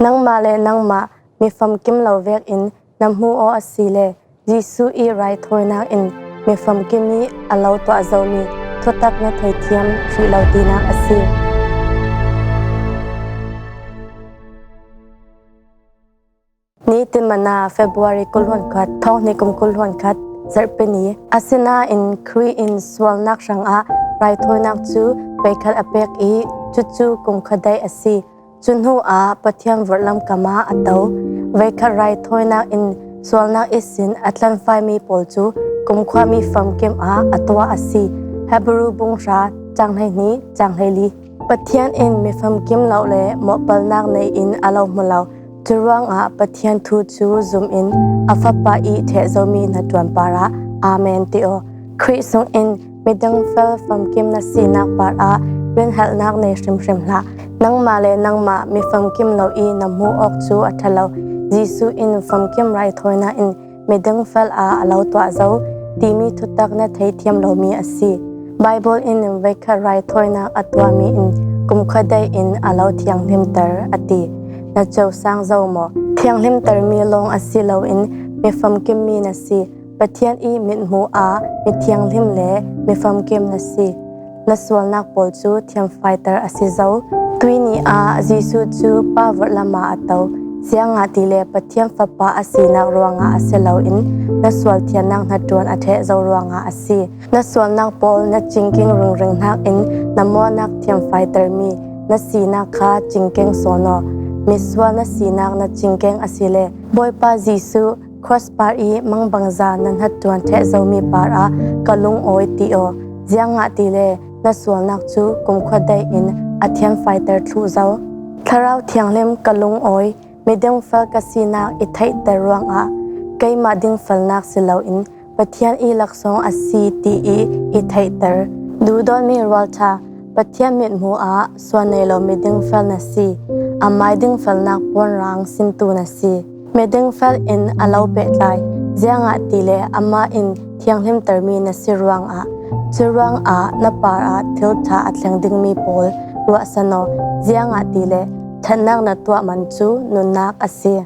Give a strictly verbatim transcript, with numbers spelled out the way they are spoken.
Nangmah le nangmah mi famkim lo vekin na hmu aw a si le, Jesuh i raithawinak in mi famkim i a lo tuah zomi thutak na theithiam hrih lo tinak a si. Nitin Manna, February kul hluan khat, thawng hnih kum kul hluan khat, Zarhpi ni. Asinain Khrih in sualnak hrangah raithawinak cu veikhat a pek i cucu kumkhuadeih a si. Cu hnuah Pathian vorhlam kamah a to. Veikhat raithawinak in sualnak ihsin a tlanfaimi pawl cu kumkhua mi famkim ah a tuah a si. Hebru bung hra, cang hleihnih, cang hleili. Pathian in mi famkim lo le mawhpalnak nei in a lo hmu lo. Curuangah Pathian thu cu zum in a Fapa i ṭheh zomi hnaṭuan parah Amen ti aw. Khrih sungin miding fel famkim na sinak parah rinhalnak nei hrimhrim hlah. Nangmah le nangmah mi famkim lo i na hmu awk cu a ṭha lo. Jesuh in famkim raithawinak in miding fel ah a lo tuah zo timi thutak na theithiam lomi a si. Baibal in veikhat raithawinak a tuahmi in kumkhuadeih in a lo thianghlimter a ti. Na cosang zo maw? Thianghlimtermi lawng a si loin mi famkimmi na si. Pathian i mithmuh ah mi thianghlim le mi famkim na si. Na sualnak pawl cu thiamfaiter a si zo. Tuini ah Jesuh cu Pa vorhlam ah a to. Ziangahtile Pathian Fapa a sinak ruangah a si loin na sual thiannak hnaṭuan a ṭheh zo ruangah a si. Na sualnak pawl na cingking ringring hnakin na mawhnak thiamfaitermi na sinak kha cingkeng sawn aw. Misual na sinak na cingkeng a si le Bawipa Jesuh cross par i mangbangza na hnaṭuan ṭheh zomi parah ka lungawi ti aw. Ziangahtile na sualnak cu kumkhuadeih in a thiamfaiter thluh zo. Thlarau Thianghlim ka lungawi, miding fel ka sinak i theihter ruangah keimah dingfelnak si loin Pathian i laksawng a si ti i i theihter. Duhdawtmi rualṭha, Pathian mithmuh ah sual nei lo miding fel na si. Amai dingfelnak puanrang sintu na si. Miding fel in a lo pehtlai, ziangahtile amah in thianghlimtermi na si ruangah. Curuangah na parah thil ṭha a thleng dingmi pawl ruahsan aw, ziangahtile ṭhatnak na tuah man cu nunnak a si.